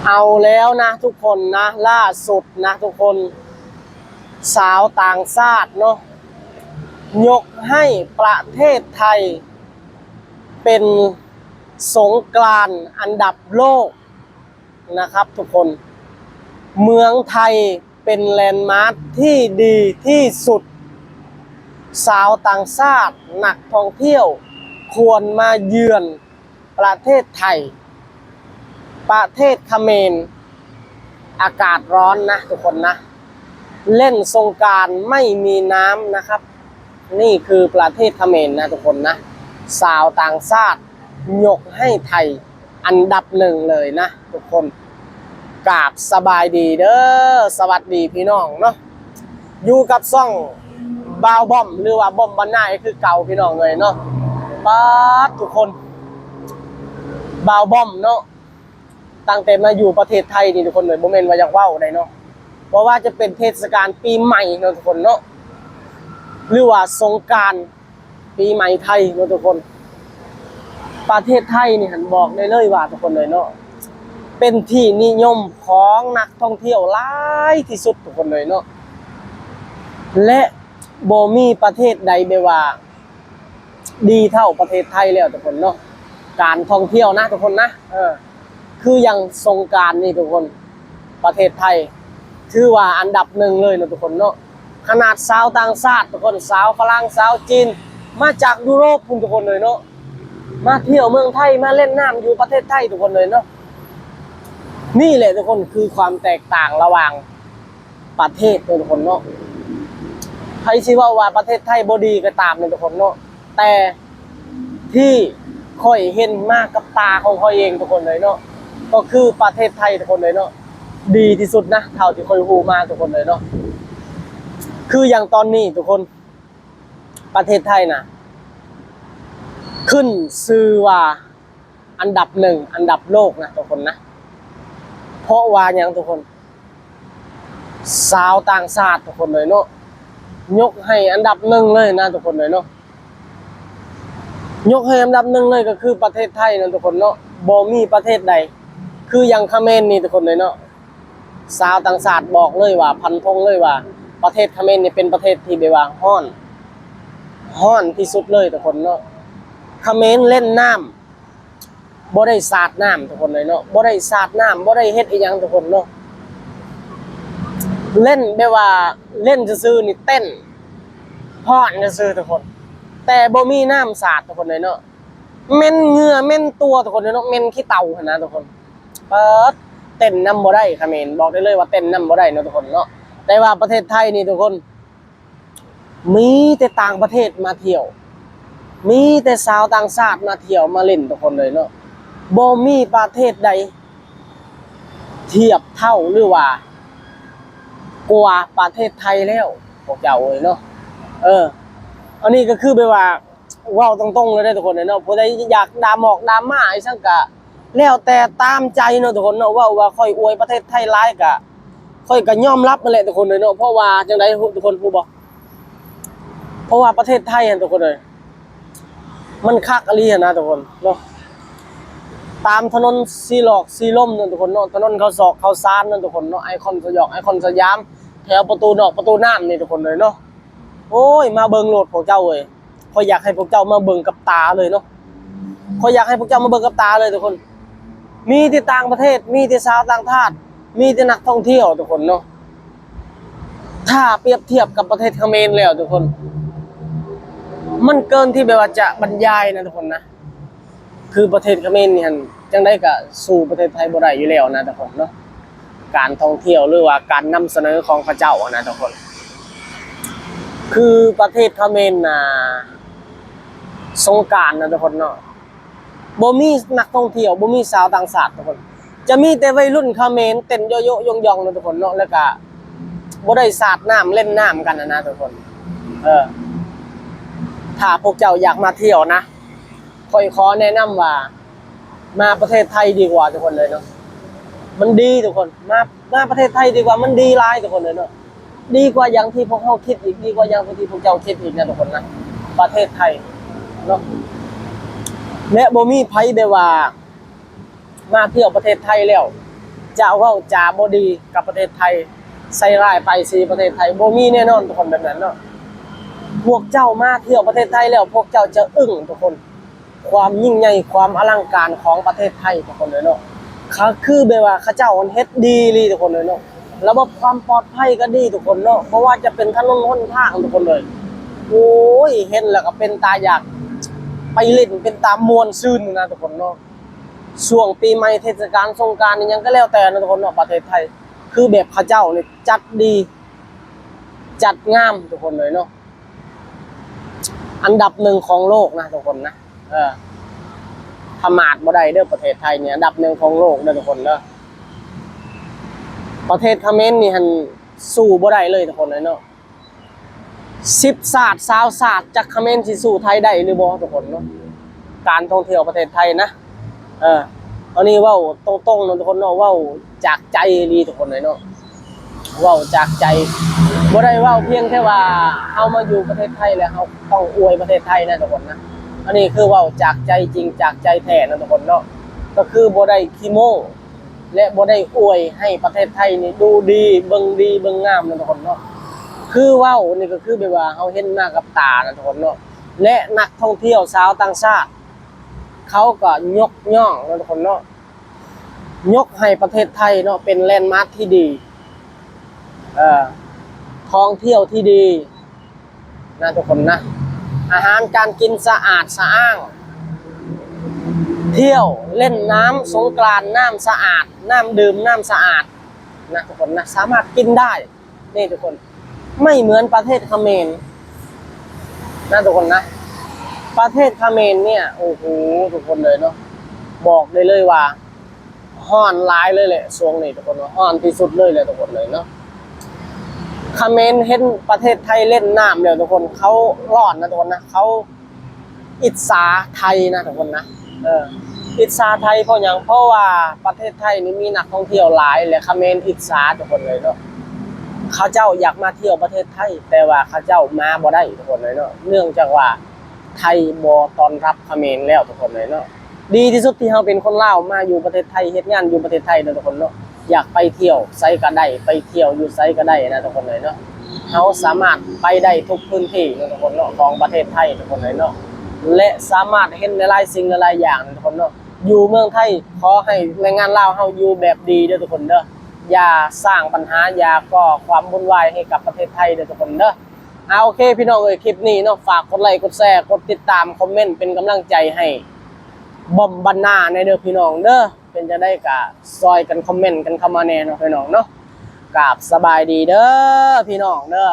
ເອົາແລ້ວນະທຸກຄົນນະ, ລ່າສຸດນະທຸກຄົນ, ຊາວຕ່າງຊາດເນາະ ຍົກໃຫ້ປະເທດໄທເປັນສົງການອັນດັບໂລກນະຄັບທຸກຄົນ. ເມືອງໄທເປັນແລນມາກທີ່ດີທີ່ສຸດ. ຊາວຕ່າງຊາດ, ນັກທ່ອງທ່ຽວຄວນມາເຢືອນ ປະເທດໄທ, ປະເທດຂະເໝນ. ອາກາດຮ້ອນນະທຸກຄົນນະ, ເລ່ນສົງການໄມ່ມີນ້ຳນະຄັບ. ນີ້ຄືປະເທດຂະເໝນນະທຸກຄົນນະ. ຊາວຕ່າງຊາດຍົກໃຫ້ໄທອັນດັບໜຶ່ງເລີຍນະທຸກຄົນ. ກາບສະບາຍດີເດີ, ສະຫວັດດີພີ່ນ້ອງເນາະ. ຢູ່ກັບຊ່ອງບ່າວບອມ ຫຼືວ່າບອມບ້ານນາຄືເກົ່າພີ່ນ້ອງເອີຍເນາະ. ປາດທຸກຄົນ, ບ່າວບອມເນາະ ຕັ້ງແຕ່ມາຢູ່ປະເທດໄທນີ້ທຸກຄົນເອີຍ ບໍ່ແມ່ນວ່າຢາກເວົ້າໃດເນາະ, ບໍ່ວ່າຈະເປັນເທດສະການປີໃໝ່ເນາະທຸກຄົນເນາະ ຫຼືວ່າສົງການ ປີໃໝ່ໄທເນາະທຸກຄົນ. ປະເທດໄທນີ້ຫັ້ນ ບອກໄດ້ເລີຍວ່າທຸກຄົນເອີຍເນາະ ເປັນທີ່ນິຍົມຂອງນັກທ່ອງທ່ຽວຫຼາຍທີ່ສຸດທຸກຄົນເອີຍເນາະ, ແລະ ບໍ່ມີປະເທດໃດແບບວ່າດີເທົ່າປະເທດໄທແລ້ວທຸກຄົນເນາະ. ການທ່ອງທ່ຽວນະທຸກຄົນນະ, ເອີ ຄືຢ່າງສົງການນີ້ທຸກຄົນ ປະເທດໄທຖືວ່າອັນດັບໜຶ່ງເລີຍເນາະທຸກຄົນເນາະ. ຂະໜາດຊາວຕ່າງຊາດທຸກຄົນ, ຊາວຝຣັ່ງ, ຊາວຈີນ, ມາຈາກຢູໂຣບພຸ້ນທຸກຄົນເອີຍເນາະ, ມາທ່ຽວເມືອງໄທ, ມາຫຼິ້ນນ້ຳຢູ່ປະເທດໄທທຸກຄົນເອີຍເນາະ. ນີ້ແຫຼະທຸກຄົນ ຄືຄວາມແຕກຕ່າງລະຫວ່າງປະເທດເນາະທຸກຄົນເນາະ. ໃຜຊິເວົ້າວ່າປະເທດໄທບໍ່ດີກໍຕາມເນາະທຸກຄົນເນາະ, ແຕ່ທີ່ຂ້ອຍເຫັນມາກັບຕາຂອງຂ້ອຍເອງທຸກຄົນເອີຍເນາະ ກໍຄືປະເທດໄທທຸກຄົນເອີຍເນາະ ດີທີ່ສຸດນະ ເທົ່າທີ່ຂ້ອຍຮູ້ມາທຸກຄົນເອີຍເນາະ. ຄືຢ່າງຕອນນີ້ທຸກຄົນ ປະເທດໄທນະ ຂຶ້ນຊື່ວ່າອັນດັບໜຶ່ງ ອັນດັບໂລກນະທຸກຄົນນະ. ເພາະວ່າຫຍັງທຸກຄົນ? ຊາວຕ່າງຊາດທຸກຄົນເອີຍເນາະ ຍົກໃຫ້ອັນດັບໜຶ່ງເລີຍນະທຸກຄົນເອີຍເນາະ. ຍົກໃຫ້ອັນດັບໜຶ່ງເລີຍກໍຄືປະເທດໄທນະທຸກຄົນເນາະ, ບໍ່ມີປະເທດໃດ ຄືຢ່າງຂະເໝນນີ້ທຸກຄົນເອີຍເນາະ. ຊາວຕ່າງຊາດບອກເລີຍວ່າ ຟັນທົງເລີຍວ່າ ປະເທດຂະເໝນນີ້ເປັນປະເທດທີ່ແບບວ່າຮ້ອນ ຮ້ອນທີ່ສຸດເລີຍທຸກຄົນເນາະ. ຂະເໝນຫຼິ້ນນ້ຳ ບໍ່ໄດ້ສາດນ້ຳທຸກຄົນເອີຍເນາະ, ບໍ່ໄດ້ສາດນ້ຳ ບໍ່ໄດ້ເຮັດອີ່ຫຍັງທຸກຄົນເນາະ. ຫຼິ້ນແບບວ່າ ຫຼິ້ນຊື່ໆນີ້ ເຕັ້ນຟ້ອນຊື່ໆທຸກຄົນ, ແຕ່ບໍ່ມີນ້ຳສາດທຸກຄົນເອີຍເນາະ. ເໝັນເຫຍື້ອເໝັນຕົວທຸກຄົນເອີຍເນາະ, ເໝັນຂີ້ເຕົ່າຫັ້ນນະທຸກຄົນ. ປາດ ເຕັ້ນນຳບໍ່ໄດ້ຂະເໝນ, ບອກໄດ້ເລີຍວ່າເຕັ້ນນຳບໍ່ໄດ້ເນາະທຸກຄົນເນາະ. ແຕ່ວ່າປະເທດໄທນີ້ທຸກຄົນ ມີແຕ່ຕ່າງປະເທດມາທ່ຽວ, ມີແຕ່ຊາວຕ່າງຊາດມາທ່ຽວມາຫຼິ້ນທຸກຄົນເອີຍເນາະ. ບໍ່ມີປະເທດໃດທຽບເທົ່າ ຫຼືວ່າກວ່າປະເທດໄທແລ້ວ ພວກເຈົ້າເອີຍເນາະ. ເອີ ອັນນີ້ກໍຄືແບບວ່າ ເວົ້າຕົງໆເລີຍເດີທຸກຄົນເນາະ, ຜູ້ໃດຢາກດາໝອກດາໝ້າອີ່ຫຍັງກະແລ້ວແຕ່ຕາມໃຈເນາະທຸກຄົນເນາະ. ເວົ້າວ່າຂ້ອຍອວຍປະເທດໄທຫຼາຍກະ ຂ້ອຍກະຍອມຮັບຫັ້ນແຫຼະທຸກຄົນເນາະ. ເພາະວ່າຈັ່ງໃດ ທຸກຄົນຮູ້ບໍ່? ເພາະວ່າປະເທດໄທຫັ້ນທຸກຄົນເອີຍ ມັນຄັກອີ່ຫຼີຫັ້ນນະທຸກຄົນເນາະ. ຕາມຖະໜົນສີຫຼອກສີລົມເນາະທຸກຄົນເນາະ, ຖະໜົນເຂົ້າຊອກເຂົ້າຊານເນາະທຸກຄົນເນາະ, ໄອຄອນສະຫຍອກ ໄອຄອນສະຫຍາມ ແຖວປະຕູນອກປະຕູນ້ຳນີ້ທຸກຄົນເອີຍເນາະ. ໂອ້ຍ ມາເບິ່ງໂລດພວກເຈົ້າເອີຍ, ຂ້ອຍຢາກໃຫ້ພວກເຈົ້າມາເບິ່ງກັບຕາເລີຍເນາະ. ຂ້ອຍຢາກໃຫ້ພວກເຈົ້າມາເບິ່ງກັບຕາເລີຍທຸກຄົນ. ມີແຕ່ຕ່າງປະເທດ, ມີແຕ່ຊາວຕ່າງຊາດ, ມີແຕ່ນັກທ່ອງທ່ຽວທຸກຄົນເນາະ. ຖ້າປຽບທຽບກັບປະເທດຂະເໝນແລ້ວທຸກຄົນ ມັນເກີນທີ່ແບບວ່າຈະບັນຍາຍນະທຸກຄົນນະ. ຄືປະເທດຂະເໝນນີ້ຫັ້ນ ຈັ່ງໃດກະສູ້ປະເທດໄທບໍ່ໄດ້ຢູ່ແລ້ວນະທຸກຄົນເນາະ, ການທ່ອງທ່ຽວ ຫຼືວ່າການນຳສະເໜີຂອງເຂົາເຈົ້າຫັ້ນນະທຸກຄົນ. ຄືປະເທດຂະເໝນນະ ສົງການນະທຸກຄົນເນາະ ບໍ່ມີນັກທ່ອງທ່ຽວ ບໍ່ມີຊາວຕ່າງຊາດທຸກຄົນ, ຈະມີແຕ່ໄວລຸ້ນຂະເໝນເຕັ້ນໂຢໂຢຍົງຢອງນະທຸກຄົນເນາະ, ແລ້ວກະບໍ່ໄດ້ສາດນ້ຳເລ່ນນ້ຳກັນຫັ້ນນະທຸກຄົນ. ເອີ ຖ້າພວກເຈົ້າຢາກມາທ່ຽວນະ ຂ້ອຍຂໍແນະນຳວ່າ ມາປະເທດໄທດີກວ່າທຸກຄົນເອີຍເນາະ, ມັນດີທຸກຄົນ. ມາ ມາປະເທດໄທດີກວ່າ, ມັນດີຫຼາຍທຸກຄົນເອີຍເນາະ. ດີກວ່າຢ່າງທີ່ພວກເຮົາຄິດອີກ, ດີກວ່າຢ່າງທີ່ພວກເຈົ້າຄິດອີກນະທຸກຄົນນະ, ປະເທດໄທເນາະ. ແລະ ບໍ່ມີໃຜແບບວ່າ ມາທ່ຽວປະເທດໄທແລ້ວ ຈະເວົ້າຈາບໍ່ດີກັບປະເທດໄທ, ໃສ່ຮ້າຍປ້າຍສີປະເທດໄທ, ບໍ່ມີແນ່ນອນທຸກຄົນແບບນັ້ນເນາະ. ພວກເຈົ້າມາທ່ຽວປະເທດໄທແລ້ວ ພວກເຈົ້າຈະອຶ້ງທຸກຄົນ, ຄວາມຍິ່ງໃຫຍ່ ຄວາມອະລັງການຂອງປະເທດໄທທຸກຄົນເອີຍເນາະ. ກະຄືແບບວ່າເຂົາເຈົ້າເຮັດດີອີ່ຫຼີທຸກຄົນເອີຍເນາະ. ລະບົບຄວາມປອດໄພກໍດີທຸກຄົນເນາະ, ບໍ່ວ່າຈະເປັນຖະໜົນຫົນທາງທຸກຄົນເອີຍ, ໂອ້ຍ ເຫັນແລ້ວກໍເປັນຕາຢາກໄປຫຼິ້ນ ເປັນຕາມ່ວນຊື່ນນະທຸກຄົນເນາະ. ຊ່ວງປີໃໝ່ ເທດສະການສົງການອີ່ຫຍັງກໍແລ້ວແຕ່ນະທຸກຄົນເນາະ, ປະເທດໄທຄືແບບເຂົາເຈົ້ານີ້ຈັດດີ ຈັດງາມທຸກຄົນເອີຍເນາະ. ອັນດັບໜຶ່ງຂອງໂລກນະທຸກຄົນນະ, ເອີ ປະໝາດບໍ່ໄດ້ເດີ, ປະເທດໄທນີ້ອັນດັບໜຶ່ງຂອງໂລກເດີທຸກຄົນເດີ. ປະເທດຂະເໝນນີ້ຫັ້ນສູ້ບໍ່ໄດ້ເລີຍທຸກຄົນເອີຍເນາະ. ສິບຊາດ ຊາວຊາດ ຈັກຂະເໝນຊິສູ້ໄທໄດ້ຫຼືບໍ່ທຸກຄົນເນາະ. ການທ່ອງທ່ຽວປະເທດໄທນະ ເອີ ອັນນີ້ເວົ້າຕົງໆເນາະທຸກຄົນເນາະ, ເວົ້າຈາກໃຈອີ່ຫຼີທຸກຄົນເອີຍເນາະ, ເວົ້າຈາກໃຈ. ບໍ່ໄດ້ເວົ້າພຽງແຕ່ວ່າເຮົາມາຢູ່ປະເທດໄທແລ້ວເຮົາຕ້ອງອວຍປະເທດໄທນະທຸກຄົນນະ. ອັນນີ້ຄືເວົ້າຈາກໃຈຈິງ ຈາກໃຈແທ້ນະທຸກຄົນເນາະ, ກໍຄືບໍ່ໄດ້ຂີ້ໂມ້ ແລະ ບໍ່ໄດ້ອວຍໃຫ້ປະເທດໄທນີ້ດູດີ ເບິ່ງດີເບິ່ງງາມນະທຸກຄົນເນາະ. ຄືເວົ້ານີ້ກໍຄືແບບວ່າເຮົາເຫັນມາກັບຕານະທຸກຄົນເນາະ, ແລະ ນັກທ່ອງທ່ຽວຊາວຕ່າງຊາດ ເຂົາກໍຍົກຍ້ອງນະທຸກຄົນເນາະ, ຍົກໃຫ້ປະເທດໄທເນາະເປັນແລນມາກທີ່ດີ, ເອີ ທ່ອງທ່ຽວທີ່ດີນະທຸກຄົນນະ. ອາຫານການກິນສະອາດສະອ້າງ, ທ່ຽວເລ່ນນ້ຳສົງການ ນ້ຳສະອາດ, ນ້ຳດື່ມ ນ້ຳສະອາດນະທຸກຄົນນະ, ສາມາດກິນໄດ້. ນີ້ທຸກຄົນ ໄມ່ເໝືອນປະເທດຂະເໝນນະທຸກຄົນນະ. ປະເທດຂະເໝນເນີ້ຍ ໂອ້ໂຫ ທຸກຄົນເອີຍເນາະ, ບອກໄດ້ເລີຍວ່າຮ້ອນຫຼາຍເລີຍແຫຼະຊ່ວງນີ້ທຸກຄົນເນາະ, ຮ້ອນທີ່ສຸດເລີຍແຫຼະທຸກຄົນເອີຍເນາະ. ຂະເໝນເຫັນປະເທດໄທເລ່ນນ້ຳແລ້ວທຸກຄົນ ເຂົາຮ້ອນນະທຸກຄົນນະ, ເຂົາ ອິດສາໄທນະທຸກຄົນນະ, ເອີ ອິດສາໄທເພາະຫຍັງ? ເພາະວ່າປະເທດໄທນີ້ມີນັກທ່ອງທ່ຽວຫຼາຍ ແລະ ຂະເໝນອິດສາທຸກຄົນເອີຍເນາະ. ເຂົາເຈົ້າຢາກມາທ່ຽວປະເທດໄທ ແຕ່ວ່າເຂົາເຈົ້າມາບໍ່ໄດ້ທຸກຄົນເອີຍເນາະ, ເນື່ອງຈາກວ່າໄທບໍ່ຕ້ອນຮັບຂະເໝນແລ້ວທຸກຄົນເອີຍເນາະ. ດີທີ່ສຸດທີ່ເຮົາເປັນຄົນລາວມາຢູ່ປະເທດໄທ ເຮັດງານຢູ່ປະເທດໄທເນາະທຸກຄົນເນາະ. ຢາກໄປທ່ຽວໃສກໍໄດ້ ໄປທ່ຽວຢູ່ໃສກໍໄດ້ນະທຸກຄົນເອີຍເນາະ. ເຮົາສາມາດໄປໄດ້ທຸກພື້ນທີ່ເນາະທຸກຄົນເນາະ ຂອງປະເທດໄທທຸກຄົນເອີຍເນາະ ແລະ ສາມາດເຫັນຫຼາຍໆສິ່ງຫຼາຍໆຢ່າງນະທຸກຄົນເນາະ. ຢູ່ເມືອງໄທ ຂໍໃຫ້ແຮງງານລາວເຮົາຢູ່ແບບດີເດີທຸກຄົນເດີ, ຢ່າສ້າງບັນຫາ ຢ່າກໍ່ຄວາມວຸ່ນວາຍໃຫ້ກັບປະເທດໄທເດີທຸກຄົນເດີ. ອາ ໂອເຄ ພີ່ນ້ອງເອີຍ ຄລິບນີ້ເນາະ ຝາກກົດໄລ ກົດແຊ ກົດຕິດຕາມ ຄອມເມັນເປັນກຳລັງໃຈໃຫ້ບອມບັນນາແດ່ເດີພີ່ນ້ອງເດີ. ເປັນຈັ່ງໃດກໍຊ່ອຍກັນຄອມເມັນກັນເຂົ້າມາແດ່ເນາະພີ່ນ້ອງເນາະ. ກາບສະບາຍດີເດີພີ່ນ້ອງເດີ.